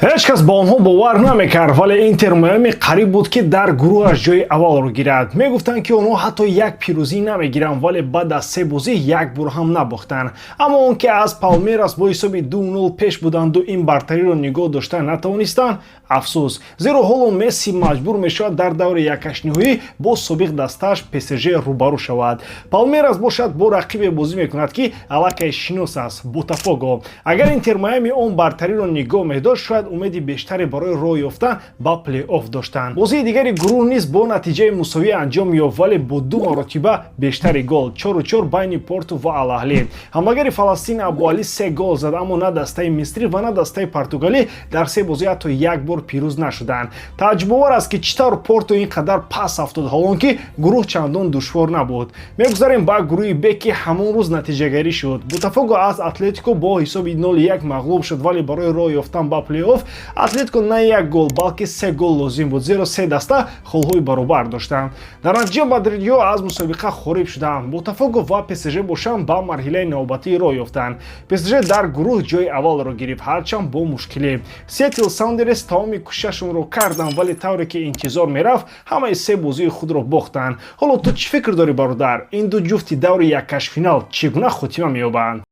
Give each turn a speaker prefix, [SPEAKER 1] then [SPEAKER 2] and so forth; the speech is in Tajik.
[SPEAKER 1] Ҳеҷ кас ба онҳо бовар намекард, вале Интер Майами қариб буд, ки дар гурӯҳаш ҷои аввалро гирад. Мегуфтанд, ки онҳо ҳатто як пирӯзӣ намегиранд, вале баъд аз се бозӣ як бор ҳам набохтанд. Аммо он ки аз Палмерас бо ҳисоби 2-0 пеш буданду ин бартариро нигоҳ дошта натавонистанд, афсӯс, зеро ҳоло Месси маҷбур мешавад дар даври якҳаштниҳоӣ бо собиқ дастааш ПСЖ рӯбарӯ шавад. Палмерас бошад, бо рақибе бозӣ мекунад, ки аллакай шинос аст, Ботафого. Агар Интер Майами он бартариро нигоҳ медошт, шояд умеди бештаре барои роҳ ёфтан ба плей-офф доштанд. Бозии дигари гурӯҳ низ бо натиҷаи мусовӣ анҷом ёфт, вале бо ду маротиба бештари гол, 4-4 байни Порту ва Алаҳлӣ. Ҳамлагари Фаластин Абуалӣ се гол зад, аммо на дастаи мисрӣ ва на дастаи португалӣ дар се бозӣ ҳатто як бор пирӯз нашуданд. Тааҷҷубовар аст, ки чӣ тавр Порту ин қадар пас афтод, ҳолон ки гурӯҳ чандон душвор набуд. Мегузарем ба гурӯҳи Б, ки ҳамон рӯз натиҷагарӣ шуд. Ботафого аз Атлетико бо ҳисоби 0-1 мағлуб шуд, вале барои роҳ ёфтан ба плей-офф Атлетико на як гол, балки се гол лозим буд, зеро се даста холҳои баробар доштанд. Дар натиҷа мадридиҳо аз мусобиқа хориҷ шуданд. Ботафого ва ПСЖ бошанд, ба марҳилаи навбатӣ роҳ ёфтанд. ПСЖ дар гурӯҳ ҷои аввалро гирифт, ҳарчанд бо мушкилӣ. Сиэтл Саундерс тамоми кӯшишашонро карданд, вале тавре ки интизор мерафт, ҳамаи се бозии худро бохтанд. Ҳоло ту чӣ фикр дорӣ, бародар? Ин ду ҷуфти даври якҳаштфинал чӣ гуна хотима меёбанд?